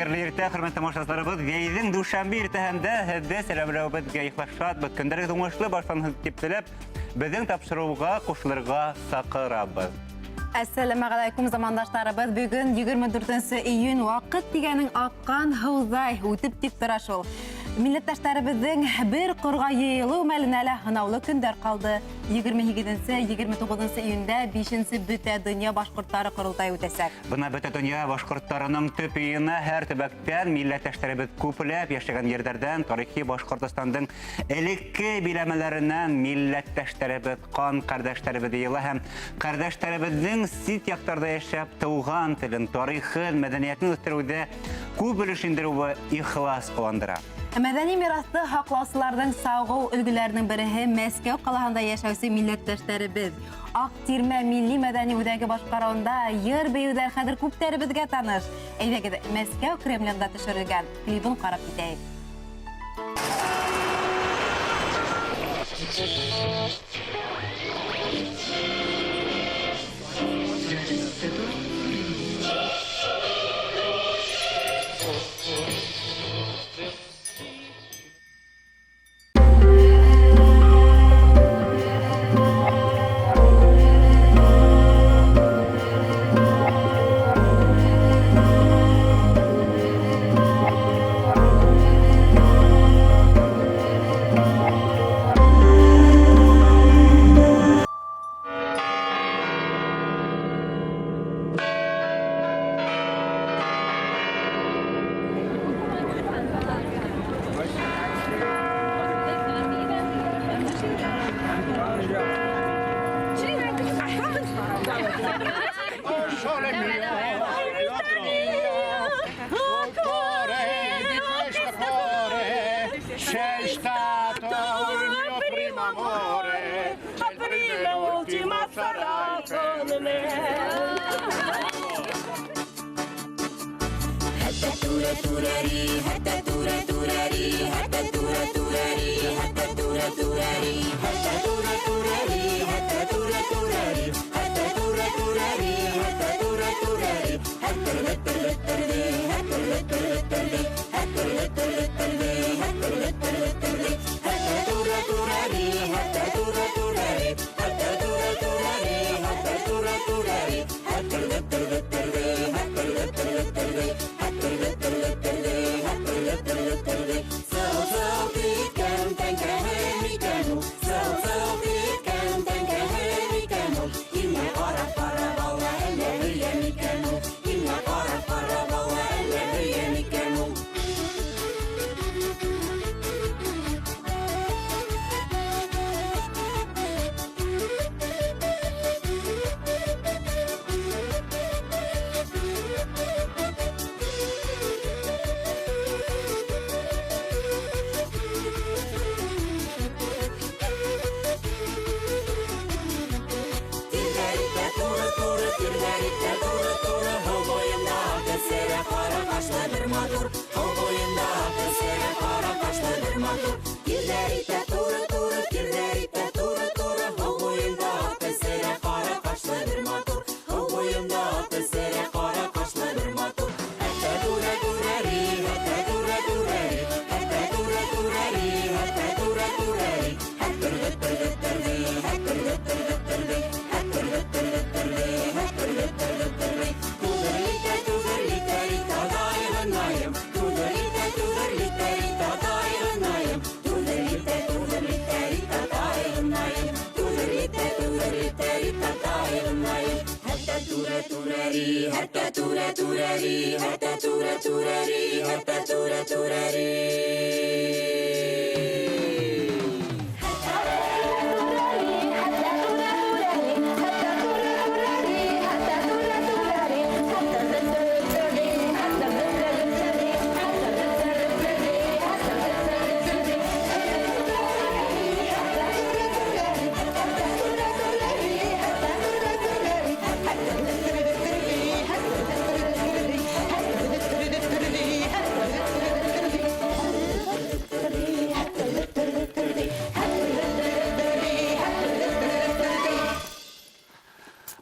Хәйерле иртә, хөрмәтле тамашасыларыбыҙ. Йәйҙең дүшәмбе иртәһендә һеҙҙе сәләмләүебеҙгә ихлас шатбыҙ. Көндәрегеҙ уңышлы башланһын тип теләп, беҙҙең тапшырыуға ҡушылырға саҡырабыҙ. Әссәләмәғәләйкүм, замандаштарыбыҙ! Бөгөн 24 июнь, ваҡыт тигәнең аҡҡан һыуҙай үтеп тик тора шул. Милләттәштәребеҙҙең бер ҡорға йыйылыу мәленә лә һынаулы көндәр ҡалды. 28-29 июндә 5-нсе Бөтә донъя башҡорттары ҡоролтайы үтәсәк. Бына Бөтә донъя башҡорттарының төп йыйыны һәр төбәктән милләттәштәребеҙ күпләп йәшәгән ерҙәрҙән, тарихи Башҡортостандың элекке биләмәләренән милләттәштәребеҙ, ҡан ҡәрҙәштәребеҙ йыйыла һәм ҡәрҙәштәребеҙҙең сит яҡтарҙа йәшәп тыуған телен, тарихын, мәҙәниәтен үҫтереүҙә күп өлөш индереүе ихлас ҡыуандыра. Мәҙәни мираҫты һаҡлаусыларҙың сағыу өлгөләренең береһе Мәскәү ҡалаһында йәшәүсе милләттәштәребеҙ. Аҡ тирмә милли мәҙәни үҙәге башҡарыуында йыр-бейеүҙәр хәҙер күптәребеҙгә таныш. Әйҙәгеҙ, Мәскәү Кремлендә төшөрөлгән клибын ҡарап китәйек.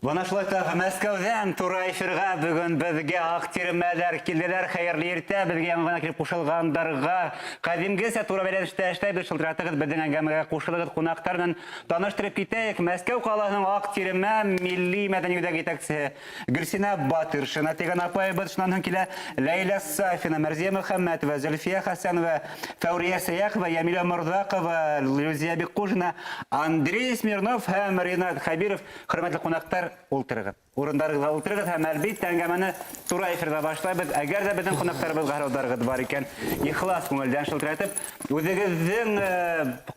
Бына шулай тағы Мәскәүҙән тура эфирға бөгөн беҙгә аҡ тирмәләр килделәр. Хәйерле иртә беҙгә яңы ғына килеп ҡушылғандарға. Ҡәҙимгесә тура бәйләнештә эшләйбеҙ. Шылтыратығыҙ, беҙҙең әңгәмәгә ҡушылығыҙ. Ҡунаҡтар менән таныштырып китәйек. Мәскәү ҡалаһының Аҡ тирмә милли мәҙәни үҙәге етәксеһе Гөлсинә Батыршина тигән апайыбыҙ. Шунан һуң килә Ләйлә Сафина, Мәрзиә Мөхәммәтова, Зөлфиә Хәсәнова, Фәүриә Сәяхова, Йәмилә Морҙаҡова, Люзия Бикҡужина, Андрей Смирнов һәм Ринат Хәбиров. Хөрмәтле ҡунаҡтар, ултырығыҙ. Урындарығыҙға ултырығыҙ һәм әлбиттә әңгәмәне тура эфирҙа башлайбыҙ. Әгәр ҙә беҙҙең ҡунаҡтарыбыҙға һорауҙарығыҙ бар икән, ихлас күңелдән шылтыратып, үҙегеҙҙең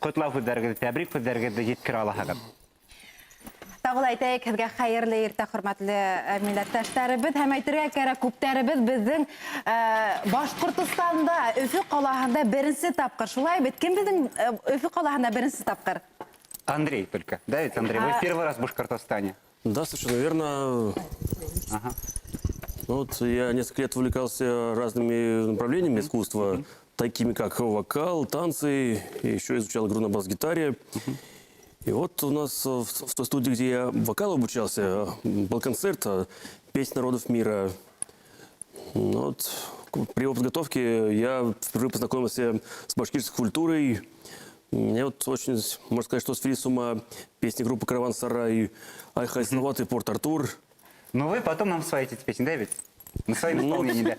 ҡотлау һүҙҙәрегеҙҙе, тәбрик һүҙҙәрегеҙҙе еткерә алаһығыҙ. Тағы ла әйтәйек, һеҙгә хәйерле иртә, хөрмәтле милләттәштәребеҙ. Һәм әйтергә кәрәк, күптәребеҙ беҙҙең Башҡортостанда, Өфө ҡалаһында беренсе тапҡыр. Шулай бит? Кем беҙҙең Өфө ҡалаһында беренсе тапҡыр? Андрей только. Да, ведь, Андрей? Вы первый раз в Башкортостане. Да, совершенно верно. Ну, вот я несколько лет увлекался разными направлениями искусства, такими как вокал, танцы, и еще изучал игру на бас-гитаре. И вот у нас в той студии, где я вокалу обучался, был концерт «Песни народов мира». Ну, вот, при его подготовке я впервые познакомился с башкирской культурой. Мне вот очень, можно сказать, что свели с ума песни группы «Караван Сарай», «Ай-хай, Салават» и «Порт Артур». Ну, вы потом нам свои эти песни, да, ведь? На своем Ну, исполнении, да.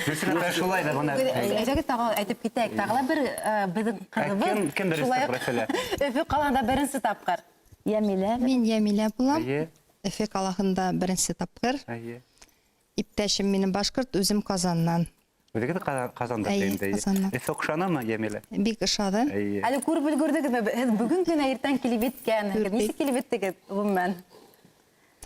Гөлсинә апай, шулай ҙа бына. Әйҙәгеҙ, тағы әйтеп китәйек. Тағы ла бер беҙҙең ҡыҙыбыҙ Кем беренсе шулай уҡ тапҡыр Өфөлә? Өфө ҡалаһында беренсе тапҡыр. Йәмилә. Мин Йәмилә булам. Эйе. Өфө ҡалаһында беренсе тапҡыр. Эйе. Иптәшем минең башҡорт, үҙем Ҡазаннан. Үҙегеҙ Ҡазанда Эйе, инде. Ҡазаннан. Өфө оҡшанымы, Йәмилә? Бик ошады. Эйе. Әле күреп өлгөрҙөгөҙмө? Һеҙ бөгөн генә иртән килеп еткәнһегеҙ. Күрҙек. Нисек килеп еттегеҙ, ғөмүмән?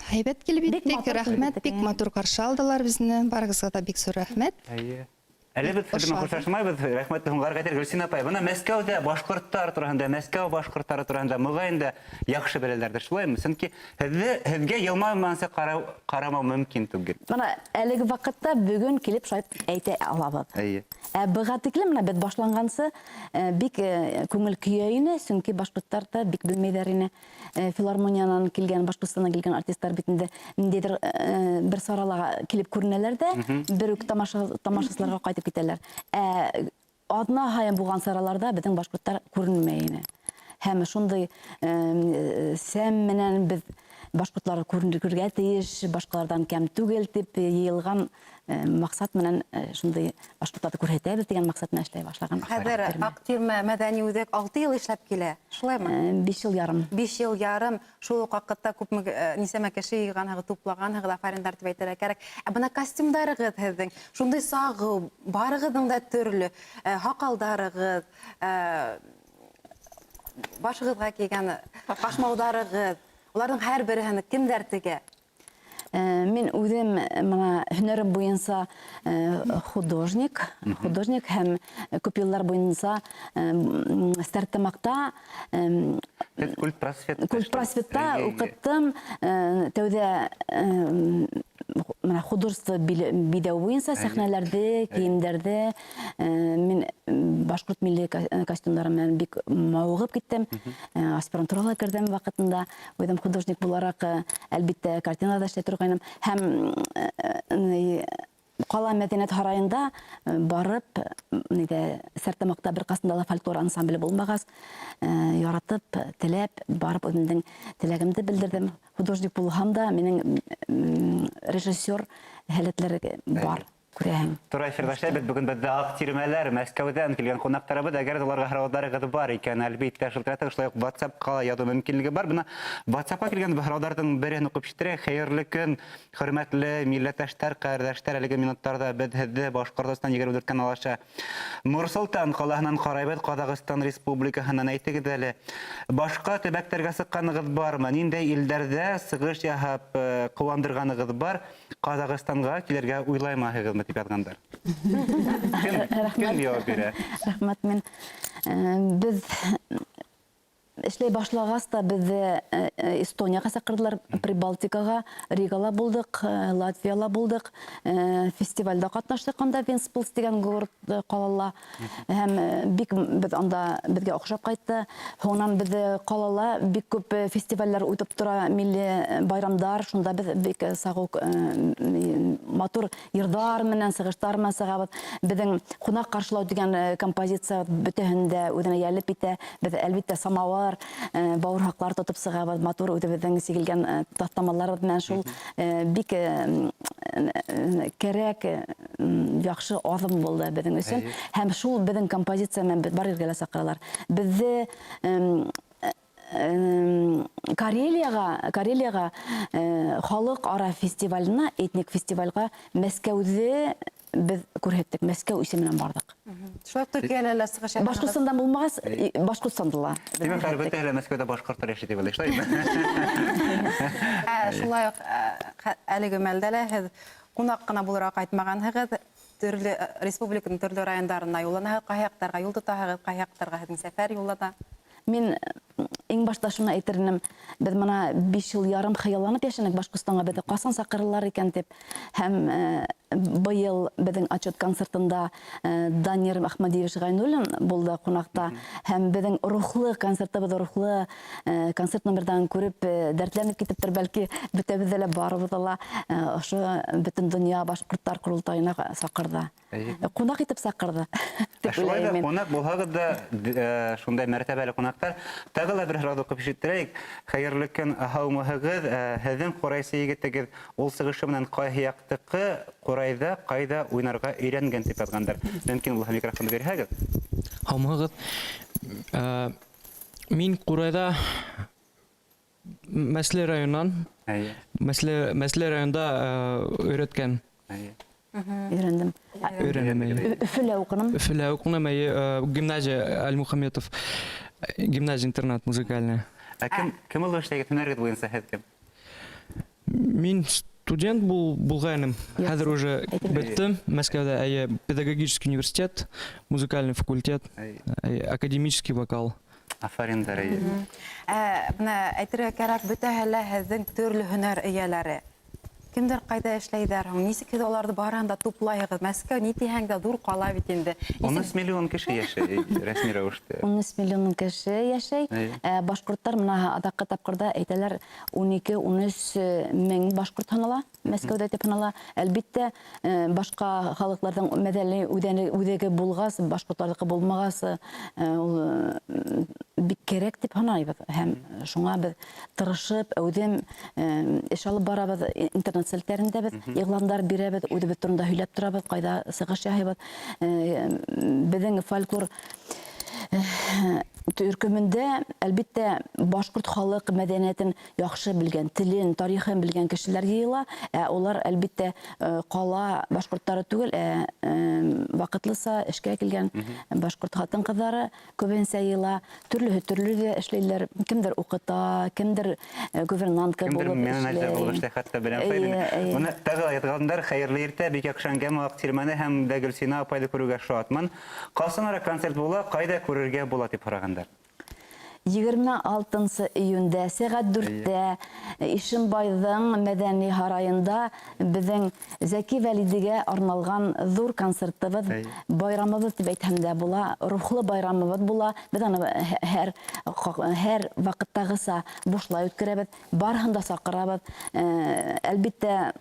Һәйбәт килеп Бик еттек, матур рәхмәт, килеп бик еттек. матур ҡаршы алдылар беҙҙе. Барығыҙға ла бик ҙур рәхмәт. Эйе. Әле беҙ һеҙҙең Ошады. хушлашмайбыҙ, рәхмәт һуңғарға әйтер Гөлсинә апай. Бына Мәскәүҙә башҡорттар тураһында, Мәскәү башҡорттары тураһында моғайын да яҡшы беләләрҙер, шулаймы? Сөнки һеҙгә йылмайманса ҡарамау мөмкин түгел. Бына әлеге ваҡытта бөгөн килеп шулай әйтә алабыҙ. Эйе. Ә быға тиклем менә беҙ башланғансы бик күңел көйә ине, сөнки башҡорттар ҙа бик белмәйҙәр ине. Филармониянан килгән, Башҡортостандан килгән артисттар бит инде ниндәйҙер бер саралаға килеп күренәләр ҙә, бер үк тамашасыларға ҡайтып китәләр. Ә аҙна һайын булған сараларҙа беҙҙең башҡорттар күренмәй ине. Һәм шундай сәм менән беҙ башҡорттар күренергә тейеш, башҡаларҙан кәм түгел тип йыйылған маҡсат менән шундай башҡорттарҙы күрһәтәбеҙ тигән маҡсат менән эшләй башлаған. Хәҙер Тирмә. Аҡ тирмә мәҙәни үҙәк 6 йыл эшләп килә, шулаймы? 5 йыл ярым. 5 йыл ярым. Шул уҡ ваҡытта күпме нисәмә кеше йыйғанһығыҙ, туплағанһығыҙ, афариндар тип әйтергә кәрәк. Ә бына костюмдарығыҙ һеҙҙең шундай сағыу, барығыҙҙың да төрлө һаҡалдарығыҙ, башығыҙға кейгән ҡашмауҙарығыҙ, уларҙың һәр береһен кемдәр тегә? Мин үҙем бына һөнәрем буйынса художник һәм күп йыллар буйынса Стәрлетамаҡта Һеҙ культпросветта культпросветта эшләйһегеҙ. Эйе. уҡыттым. Тәүҙә бына художество биҙәү буйынса сәхнәләрҙе, кейемдәрҙе мин башҡорт милли костюмдары менән бик мауығып киттем. Аспирантурала керҙем ваҡытында. Үҙем художник булараҡ, әлбиттә, картиналарҙа эшләй торғайным. Һәм ҡала мәҙәниәт һарайында барып, ниҙә, Стәрлетамаҡта бер ҡасанда ла фольклор ансамбле булмағас, яратып, теләп, барып үҙемдең теләгемде белдерҙем. Художник булһам да, минең режиссер һәләтләре бар, күрәһең. Тура эфирҙа эшләйбеҙ. Бөгөн беҙҙә Аҡ тирмәләр, Мәскәүҙән килгән ҡунаҡтарыбыҙ. Әгәр ҙә уларға һорауҙарығыҙ бар икән, әлбиттә, шылтыратығыҙ. Шулай уҡ WhatsApp-ҡа ла яҙыу мөмкинлеге бар. Бына WhatsApp-ҡа килгән һорауҙарҙың береһен уҡып ишеттерәйек. Хәйерле көн, хөрмәтле милләттәштәр, ҡәрҙәштәр. Әлеге минуттарҙа беҙ һеҙҙе Башҡортостан 24 канал аша Нур-Солтан ҡалаһынан ҡарайбыҙ, Ҡаҙағстан Республикаһынан. Әйтегеҙ әле, башҡа төбәктәргә сыҡҡанығыҙ бармы? Ниндәй илдәрҙә сығыш яһап ҡыуандырғанығыҙ бар? Ҡаҙағстанға килергә уйлаймаһығыҙмы тип яҙғандар. Кем Рәхмәт. яуап бирә? Рәхмәт, мин беҙ Эшләй башлағас та беҙҙе Эстонияға саҡырҙылар, Прибалтикаға, Ригала булдыҡ, Латвияла булдыҡ, фестивальдә ҡатнаштыҡ анда Вентспилс тигән город ҡалала. Һәм бик беҙ анда беҙгә оҡшап ҡайтты. Һуңынан беҙҙе ҡалала бик күп фестивальләр үтеп тора, милли байрамдар, шунда беҙ бик сағыу матур йырҙар менән, сығыштар менән сығабыҙ. Беҙҙең «Ҡунаҡ ҡаршылау» тигән композиция бөтәһен дә үҙенә йәлеп итә. Беҙ, әлбиттә, самауыр, бауырһаҡлар тотоп сығабыҙ, матур үҙебеҙҙең сигелгән таҫтамаларыбыҙ менән. Шул бик кәрәк, яҡшы аҙым булды беҙҙең өсөн. Һәм шул беҙҙең композиция менән бар ергә лә саҡыралар. Беҙҙе Карелияға халыҡ ара фестиваленә, этник фестивальға Мәскәүҙе беҙ күрһәттек, Мәскәү исеменән барҙыҡ. Шулай уҡ Төркиәлә лә сығыш яһанығыҙ. Башҡортостандан булмағас, Башҡортостанда ла. Тимәк, хәҙер бөтәһе лә Мәскәүҙә башҡорттар йәшәй тип уйлай, шулаймы? Шулай уҡ әлеге мәлдә лә һеҙ ҡунаҡ ҡына булараҡ ҡайтмағанһығыҙ, төрлө республиканың төрлө райондарына юлланаһығыҙ, ҡайһы яҡтарға юл тотаһығыҙ, ҡайһы яҡтарға һеҙҙең сәфәр юллана? Мин иң башта шуны әйтер инем, беҙ мына 5 йыл ярым хыялланып йәшәнек Башҡортостанға, беҙҙе ҡасан саҡырырҙар икән тип. Һәм быйыл беҙҙең отчет концертында Данир Ахмадиевич Ғайнуллин булды ҡунаҡта. Һәм беҙҙең рухлы концертыбыҙ, рухлы концерт номерҙарын күреп, дәртләнеп китептер, бәлки бөтәбеҙҙе лә, барыбыҙҙы ла ошо бөтөн донъя башҡорттар ҡоролтайына саҡырҙы. Ҡунаҡ итеп саҡырҙы, тип Шулай да уйлайым мин. ҡунаҡ булһағыҙ да, шундай мәртәбәле ҡунаҡтар. Тағы ла бер һорауҙы уҡып ишеттерәйек. Хәйерле көн, һаумыһығыҙ. Һеҙҙең ҡурайсы егетегеҙ ул сығышы менән ҡайһы яҡтыҡы, ҡурайҙа ҡайҙа уйнарға өйрәнгән тип яҙғандар. Мөмкин булһа, микрофонды бирһәгеҙ. Һаумыһығыҙ. Мин ҡурайҙа Мәсле районынан, Мәсле районында өйрәткән. Өйрәндем. Өйрәнәм, әйе. Өфөлә уҡыным. Өфөлә уҡыным, әйе, гимназия Альмухаметов, гимназия-интернат музыкальная. Ә кем ул эшләгеҙ, һөнәрегеҙ буйынса һеҙ кем? Мин студент булғайным. Яҡшы. Хәҙер уже Әйтеп бөттөм. Мәскәүҙә, әйе, педагогический университет, музыкальный факультет, әйе, академический вокал. Афариндар, әйе. Бына әйтергә кәрәк, бөтәһе лә һеҙҙең төрлө һөнәр эйәләре. Кемдәр ҡайҙа эшләйҙәр һуң? Нисек һеҙ уларҙы барыһын да туплайһығыҙ? Мәскәү ни тиһәң дә ҙур ҡала бит инде. 13 миллион кеше йәшәй рәсми рәүештә. 13 миллион кеше йәшәй. Башҡорттар мына аҙаҡҡы тапҡырҙа әйтәләр, 12, 13 мең башҡорт һанала, Мәскәүҙә тип һанала. Әлбиттә, башҡа халыҡларҙың мәҙәни үҙәге булғас, башҡорттарҙыҡы булмағас, ул бик кәрәк тип һанайбыҙ. Һәм шуңа беҙ тырышып, әүҙем эш алып барабыҙ, интернет селтәрендә беҙ иғландар бирәбеҙ, үҙебеҙ турында һөйләп торабыҙ, ҡайҙа сығыш яһайбыҙ. Беҙҙең фольклор төркөмөндә, әлбиттә, башҡорт халыҡ мәҙәниәтен яҡшы белгән, телен, тарихын белгән кешеләр йыйыла. Улар, әлбиттә, ҡала башҡорттары түгел, ваҡытлыса эшкә килгән башҡорт ҡатын-ҡыҙҙары күбенсә йыйыла. Төрлөһө төрлө ҙә эшләйләр. Кемдер уҡыта, кемдер гувернантка Кемдер булып менеджер эшләй. булып эшләй, хатта беләм. Эйе, эйе. Бына тағы ла яҙғандар: хәйерле иртә, бик яҡшы әңгәмә, Аҡтирмәне һәм дә Гөлсинә апайҙы күрергә шатмын. Ҡасаныраҡ концерт була, ҡайҙа күрергә була тип һорағандар. 26 июндә сәғәт 4-тә Ишембайҙың мәҙәни һарайында беҙҙең Зәки Вәлидигә арналған ҙур концертыбыҙ, байрамыбыҙ тип әйтһәм дә була, рухлы байрамыбыҙ була. Беҙ аны һәр ваҡыттағыса бушлай үткәрәбеҙ, барыһын да саҡырабыҙ. Әлбиттә,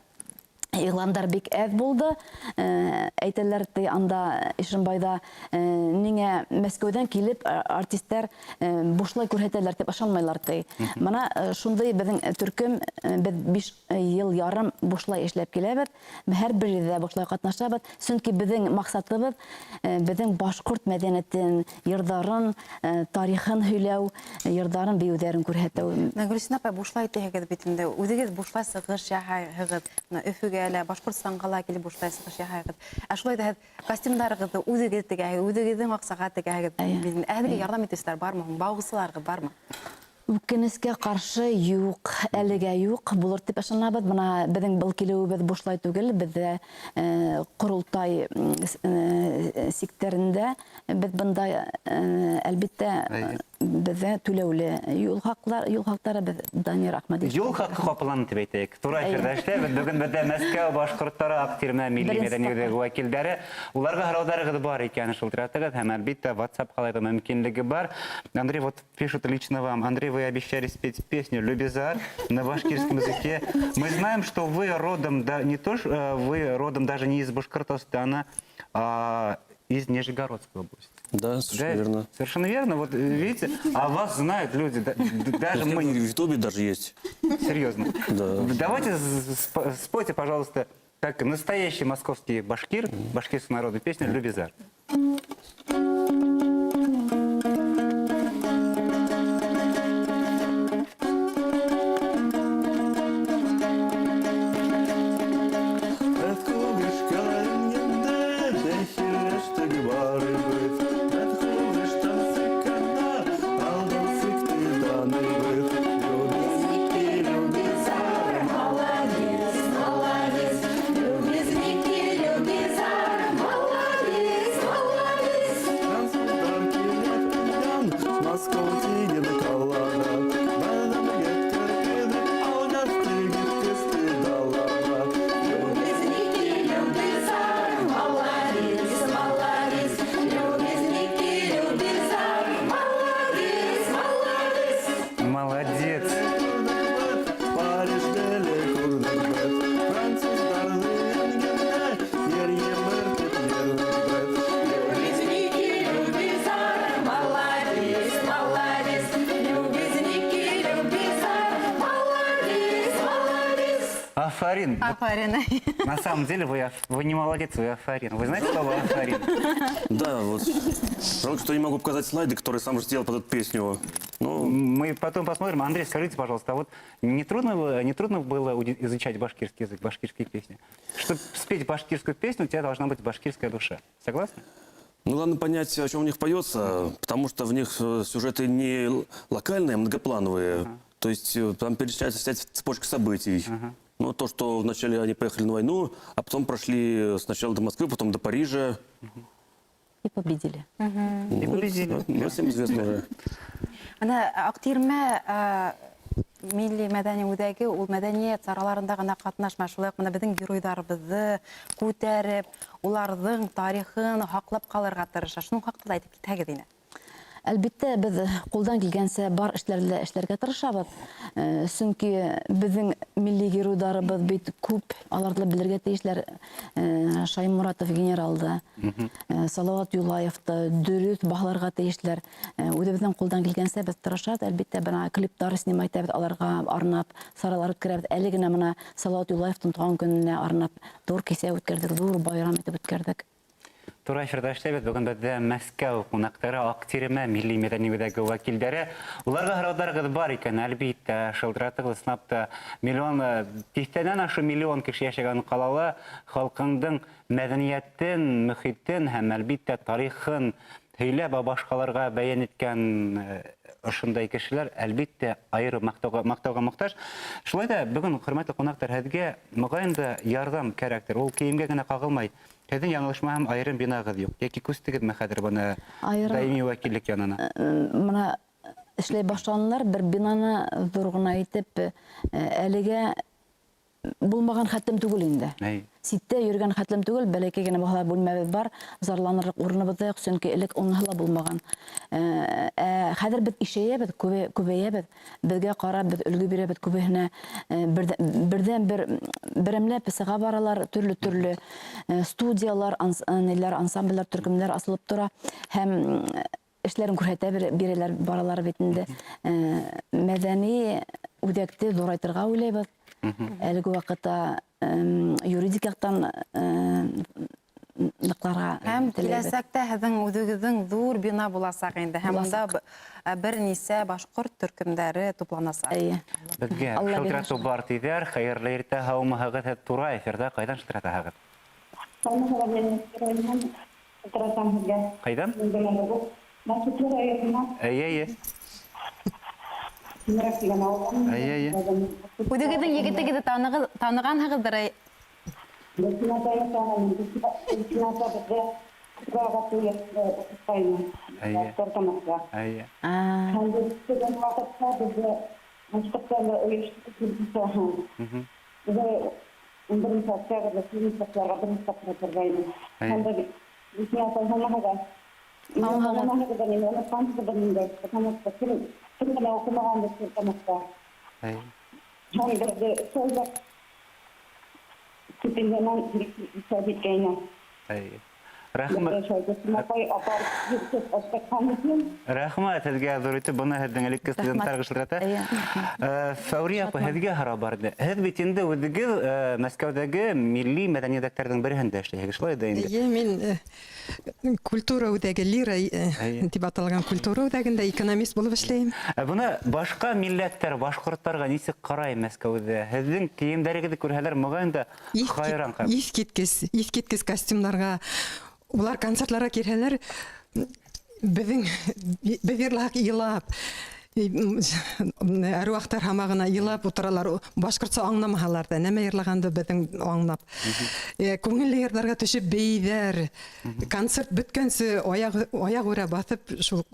иғландар бик әҙ булды. Әйтәләр ти анда Ишембайҙа, ниңә Мәскәүҙән килеп, артисттар, бушлай күрһәтәләр тип ышанмайлар ти. Мына, шундай беҙҙең төркөм, беҙ 5 йыл ярым бушлай эшләп киләбеҙ. Һәр бер ерҙә бушлай ҡатнашабыҙ. Сөнки беҙҙең маҡсатыбыҙ, беҙҙең башҡорт мәҙәниәтен, йырҙарын, тарихын һөйләү, йырҙарын, бейеүҙәрен күрһәтеү. Менә Гөлсинә апай, бушлай тиһегеҙ бит инде. Үҙегеҙ бушлай сығыш яһайһығыҙ. Мына Өфөгә лә, Башҡортостанға ла килеп бушлай сығыш яһайһығыҙ. Ә шулай ҙа һеҙ костюмдарығыҙҙы үҙегеҙ тегәһегеҙ, үҙегеҙҙең аҡсаға тегәһегеҙ. Ә һеҙгә ярҙам итеүселәр бармы һуң? Бауғысыларығыҙ бармы? Үкенескә ҡаршы юҡ, әлегә юҡ, булыр тип ышанабыҙ. Бына беҙҙең был килеүебеҙ бушлай түгел, беҙҙә ҡоролтай сиктәрендә беҙ бында, әлбиттә, Беҙҙә түләүле юл хаҡлар, юл хаҡтары беҙ Данир Ахмадиев. Юл хаҡы ҡапланы тип әйтәйек. Тура эфирҙа эшләйбеҙ. Бөгөн беҙҙә Мәскәү башҡорттары Аҡтирмә милли мәҙәни үҙәге вәкилдәре. Уларға һорауҙарығыҙ бар икән, шылтыратығыҙ һәм әлбиттә WhatsApp-ҡа ла мөмкинлеге бар. Андрей, вот пишут лично вам. Андрей, вы обещали спеть песню «Любизар» на башкирском языке. Мы знаем, что вы родом, да, не то, вы родом даже не из Башкортостана, а из Нижегородской области. Да, совершенно Да, верно. Совершенно верно. Вот видите, а вас знают люди, даже мы. В Ютубе даже есть. Серьезно. Да. Давайте спойте, пожалуйста, как настоящий московский башкир, башкирскую народную песню «Любизар». Молодец. Афарин. Афарин. На самом деле вы не молодец, вы афарин. Вы знаете слово афарин? Да, вот. Жалко, что я не могу показать слайды, которые сам же сделал под эту песню. Но Мы потом посмотрим. Андрей, скажите, пожалуйста, а вот не трудно было изучать башкирский язык, башкирские песни? Чтобы спеть башкирскую песню, у тебя должна быть башкирская душа. Согласны? Ну, главное понять, о чем в них поется, потому что в них сюжеты не локальные, а многоплановые. То есть там перечисляется вся цепочка событий. Ну, то, что вначале они поехали на войну, а потом прошли сначала до Москвы, потом до Парижа. И победили. И победили. Ну, всем известно уже. Бына Аҡтирмә милли мәҙәни үҙәге ул мәҙәниәт сараларында ғына ҡатнашмай, шулай уҡ бына беҙҙең геройҙарыбыҙҙы күтәреп, уларҙың тарихын һаҡлап ҡалырға тырыша. Шуның хаҡында ла әйтеп китһәгеҙ ине. Әлбиттә, беҙ ҡулдан килгәнсә бар эшләрҙе лә эшләргә тырышабыҙ. Сөнки беҙҙең милли геройҙарыбыҙ бит күп, аларҙы ла белергә тейешләр. Шаймуратов генералды, Салауат Юлаевты дөрөҫ баһаларға тейешләр. Үҙебеҙҙең ҡулдан килгәнсә беҙ тырышабыҙ. Әлбиттә, бына клиптар снимать итәбеҙ, аларға арнап саралар үткәрәбеҙ. Әле генә бына Салауат Юлаевтың тыуған көнөнә арнап ҙур кисә үткәрҙек, ҙур байрам итеп үткәрҙек. Тура эфирҙа эшләйбеҙ. Бөгөн беҙҙә Мәскәү ҡунаҡтары, Аҡтирмә милли мәҙәни үҙәге вәкилдәре. Уларға һорауҙарығыҙ бар икән, әлбиттә, шылтыратығыҙ. Ысынлап та миллион, тиҫтәнән ашыу миллион кеше йәшәгән ҡалала халҡыңдың мәҙәниәтен, мөхитен һәм әлбиттә тарихын һөйләп, башҡаларға бәйән иткән ошондай кешеләр әлбиттә айырым маҡтауға мохтаж. Шулай ҙа бөгөн, хөрмәтле ҡунаҡтар, һеҙгә моғайын да ярҙам кәрәктер. Ул кейемгә генә ҡағылмай. Һеҙҙең яңылышмаһам, айырым бинағыҙ юҡ. Йәки күстегеҙме хәҙер бына даими вәкиллек янына? Бына эшләй башланылар, бер бинаны ҙур ғына итеп, әлегә булмаған хәтлем түгел инде. Ситтә йөрөгән хәтлем түгел, бәләкәй генә булһа ла бүлмәбеҙ бар, зарланырлыҡ урыныбыҙ ҙа юҡ, сөнки элек уныһы ла булмаған. Хәҙер беҙ ишәйәбеҙ, күбәйәбеҙ, беҙгә ҡарап беҙ өлгө бирәбеҙ күбеһенә. Берҙән бер берәмләп сыға баралар, төрлө-төрлө студиялар, ниләр, ансамбльләр, төркөмдәр асылып тора һәм эшләрен күрһәтә бирәләр, баралар бит инде. Мәҙәни үҙәкте ҙурайтырға уйлайбыҙ. Әлеге ваҡытта юридик яҡтан ныҡларға Һәм теләйбеҙ. киләсәктә һеҙҙең үҙегеҙҙең ҙур бина буласаҡ инде. Һәм унда Буласаҡ. бер нисә башҡорт төркөмдәре тупланасаҡ. Эйе. Беҙгә Алла шылтыратыу бирһен. бар тиҙәр. Хәйерле иртә, һаумыһығыҙ, һеҙ тура эфирҙа ҡайҙан шылтыратаһығыҙ? Ҡайҙан? Эйе, эйе. Эйе, эйе. Үҙегеҙҙең егетегеҙҙе танығанһығыҙҙыр, әй? Әйе. Стәрлетамаҡта. Әйе. Һәм беҙ студент ваҡытта беҙҙе башҡорттарҙы ойоштороп Беҙ 11 октябрҙә студенттарға беренсе тапҡыр торғайны. Һәм беҙ Гөлсинә апай, һаумыһығыҙ? Һаумыһығыҙ, мин онотҡанһығыҙ инде, потому что кем кем генә уҡымағандыр Стәрлетамаҡта. Һәм беҙҙе шул стипендиянан ижад иткәйне. Әйе. Рәхмәт. Апай апарып йөрөтөп ашатҡан өсөн. Рәхмәт һеҙгә ҙур итеп, быны һеҙҙең элекке студенттар шылтырата. Фәүриә апай, һеҙгә һорау бар ине. Һеҙ бит инде үҙегеҙ Мәскәүҙәге милли мәҙәни үҙәктәрҙең береһендә эшләйһегеҙ, шулай ҙа инде? Эйе, мин культура үҙәге Лира тип аталған культура үҙәгендә экономист булып эшләйем. Ә бына башҡа милләттәр башҡорттарға нисек ҡарай Мәскәүҙә? Һеҙҙең кейемдәрегеҙҙе күрһәләр, моғайын да хайран ҡалыр. Иҫ киткес, иҫ киткес костюмдарға. Улар концертларға килһәләр, беҙҙең беҙ йырлаһаҡ илап, әруахтар һамағына илап ултыралар. Башҡортса аңламаһалар ҙа, нәмә йырлағанды беҙҙең аңлап. Күңелле йырҙарға төшөп бейейҙәр. Концерт бөткәнсе аяҡ аяғүрә баҫып, шул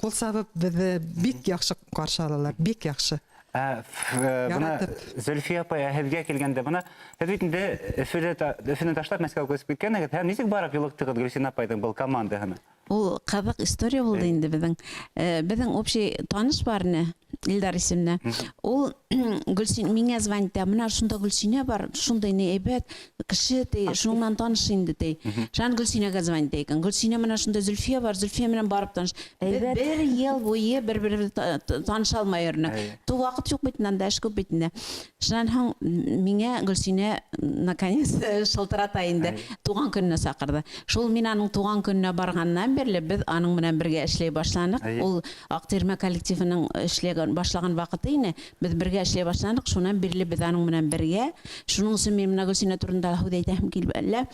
ҡул сабып беҙҙе бик яҡшы ҡаршы алалар, бик яҡшы. Ә, бына Яратып. Зөлфиә апай, ә һеҙгә килгәндә, бына һеҙ бит инде Өфөлә Өфөнө ташлап Мәскәүгә күсеп киткәнһегеҙ, һәм нисек барып юлыҡтығыҙ Гөлсинә апайҙың был командаһына? Ул ҡыҙыҡ история булды инде беҙҙең. Беҙҙең общий таныш бар ине, Илдар исемле. Ул Гөлсин миңә звонит, бына шунда Гөлсинә бар, шундай ни әйбәт кеше ти, шуның менән таныш инде ти. Шунан Гөлсинәгә звонит икән. Гөлсинә менән шунда Зөлфиә бар, Зөлфиә менән барып таныш. Беҙ Әйбәт. бер йыл буйы бер-беребеҙҙе таныша алмай йөрөнөк. Ту ваҡыт юҡ бит инде, эш күп бит инде. Шунан һуң миңә Гөлсинә наконец шылтырата инде. Туған көнөнә саҡырҙы. Шул мин аның туған көнөнә барғаннан бирле беҙ аның менән бергә эшләй башланыҡ. Ул Аҡтирмә коллективының эшләгән башлаган ваҡыты ине. Беҙ бергә эшләй башланыҡ. Шунан бирле беҙ аның менән бергә. Шуның өсөн мин менә Гөлсинә турында һүҙ әйтәһем килә.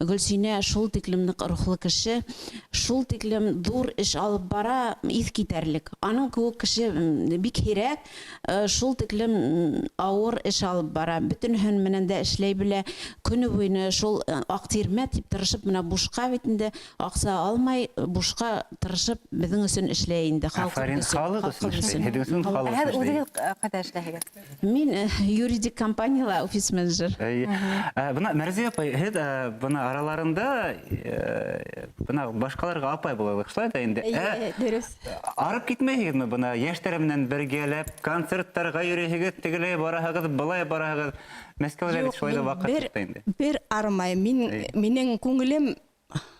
Гөлсинә шул тиклем ныҡ рухлы кеше, шул тиклем ҙур эш алып бара, иҫ китәрлек. Аның кеүек кеше бик һирәк, шул тиклем ауыр эш алып бара. Бөтөнһөн менән дә эшләй белә. Көнө буйына шул Аҡтирмә тип тырышып, менә бушҡа бит инде аҡса алмай, бушҡа тырышып беҙҙең өсөн эшләй инде, халҡыбыҙ Афарин, өсөн, халыҡ өсөн халҡыбыҙ эшләй. өсөн. Һеҙҙең өсөн халыҡ Һеҙ өсөн эшләй. үҙегеҙ ҡайҙа эшләйһегеҙ? Мин юридик компанияла офис менеджер. Әйе. Бына Мәрзиә апай, һеҙ бына араларында бына башҡаларға апай булалыҡ, шулай ҙа инде. Эйе, дөрөҫ. Арып китмәйһегеҙме бына йәштәр менән бергәләп концерттарға йөрөйһегеҙ, тегеләй бараһығыҙ, былай бараһығыҙ. Мәскәүҙә бит Юҡ, шулай ҙа мин ваҡыт бер, юҡ та инде. бер арымайым. Мин, минең күңелем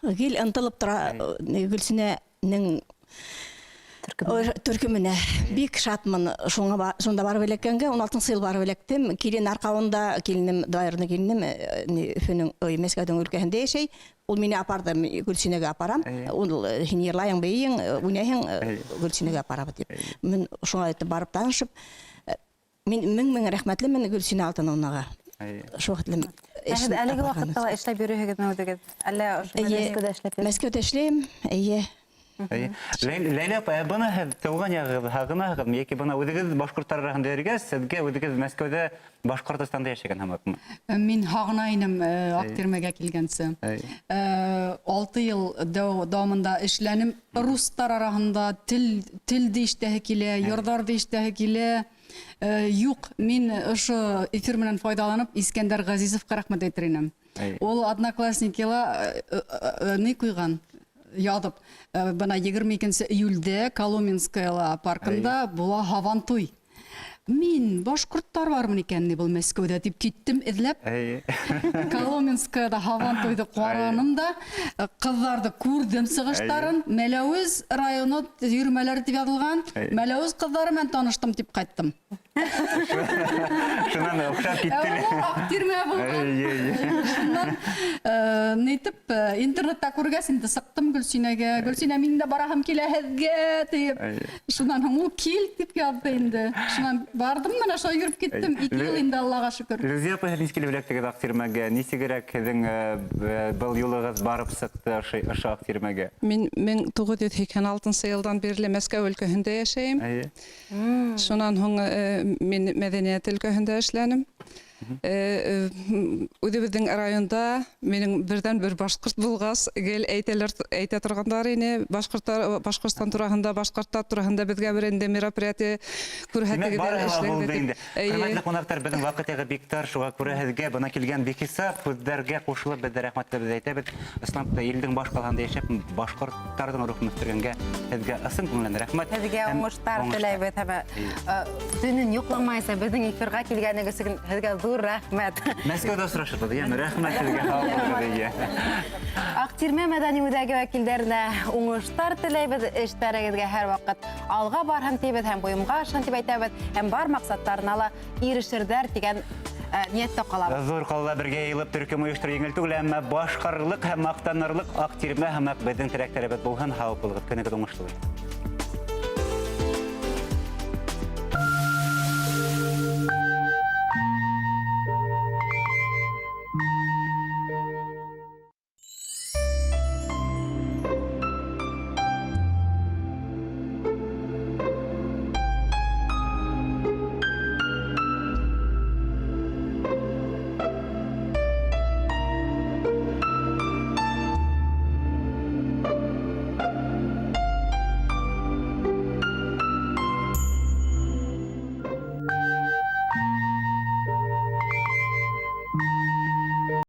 гел ынтылып тора Гөлсинәнең төркөмөнә. Бик шатмын шуңа шунда барып эләккәнгә, 16 йыл барып эләктем. Килен арҡауында, киленем, двоюродный киленем, Өфөнөң, ой, Мәскәүҙең өлкәһендә йәшәй. Ул мине апарҙы, мин Гөлсинәгә апарам. Ул һин йырлайың, бейейең, уйнайһың, Гөлсинәгә апарабыҙ тип. Мин шуңа әйтеп барып танышып, мин мең-мең рәхмәтлемен Гөлсинә Алтыновнаға. Шул хәтлем Ә һеҙ эшен әлеге апарған ваҡытта ла эшләп йөрөйһөгөҙмө үҙегеҙ? Әллә ошо Эйе, Мәскәүҙә эшләп йөрөйһөгөҙ? Мәскәүҙә эшләйем, эйе. Эйе. Ләйлә апай, ә бына һеҙ тыуған яғығыҙ һағынаһығыҙмы йәки бына үҙегеҙ башҡорттар араһында йөрөгәс, һеҙгә үҙегеҙ Мәскәүҙә Башҡортостанда йәшәгән һымаҡмы? Мин һағына инем Аҡтирмәгә килгәнсе. 6 йыл дауамында эшләнем. Рустар араһында тел телде ишетәһе килә, йырҙарҙы ишетәһе килә. Юҡ, мин ошо эфир менән файҙаланып Искәндәр Ғәзизовҡа рәхмәт әйтер инем. Ул Одноклассникила ни ҡуйған? Яҙып, бына 22 июлдә Коломенская паркында була һабантуй. Мин башҡорттар бармы икән ни был Мәскәүҙә тип киттем эҙләп. Коломенскаяда һабантуйҙы ҡараным да, ҡыҙҙарҙы күрҙем сығыштарын. Мәләүез районы йөрмәләре тип яҙылған. Мәләүез ҡыҙҙары менән таныштым тип ҡайттым. Шунан оҡшап китте. Ә ул Аҡтирмә булған. Эйе, эйе. Шунан нитеп интернетта күргәс инде сыҡтым Гөлсинәгә. Гөлсинә, минең дә бараһым килә һеҙгә тип. Шунан һуң ул кил тип яҙҙы инде. Шунан барҙым, менә шулай йөрөп киттем. 2 йыл инде, Аллаға шөкөр. Люзия апай, һеҙ нисек килеп эләктегеҙ Аҡтирмәгә? Нисегерәк һеҙҙең был юлығыҙ барып сыҡты ошо Аҡтирмәгә? Мин 1986 йылдан бирле Мәскәү өлкәһендә йәшәйем. Шунан һуң мин мәҙәниәт өлкәһендә эшләнем. Үҙебеҙҙең районда минең берҙән-бер башҡорт булғас, гел әйтәләр, әйтә торғандар ине, башҡорттар Башҡортостан тураһында, башҡорттар тураһында беҙгә бер инде мероприятие Димәк, күрһәтегеҙ әле, барыһы ла эшләгеҙ булды тип. инде. Эйе. Хөрмәтле ҡунаҡтар, беҙҙең ваҡыт яғы бик тар, шуға күрә һеҙгә бына килгән бихисап һүҙҙәргә ҡушылып беҙ ҙә рәхмәтебеҙҙе әйтәбеҙ. Ысынлап та илдең баш ҡалаһында йәшәп, башҡорттарҙың рухын үҫтергәнгә һеҙгә ысын күңелдән рәхмәт. Һеҙгә Һәм уңыштар уңыштар. теләйбеҙ һәм төнөн йоҡламайса беҙҙең эфирға килгәнегеҙ өсөн һеҙгә ҙур рәхмәт. Мәскәүҙә осрашырбыҙ, йәме? Рәхмәт һеҙгә, һау булығыҙ, эйе. Аҡтирмә мәҙәни үҙәге вәкилдәренә уңыштар теләйбеҙ, эштәрегеҙгә һәр ваҡыт алға барһын тибеҙ һәм бойомға ашһын тип әйтәбеҙ, һәм бар маҡсаттарына ла ирешерҙәр тигән ниәттә ҡалабыҙ. Ҙур ҡалала бергә йыйылып төркөм ойоштороу еңел түгел, әммә башҡарырлыҡ һәм маҡтанырлыҡ Аҡтирмә һымаҡ беҙҙең терәктәребеҙ булһын. Һау булығыҙ, көнөгөҙ уңышлы булһын.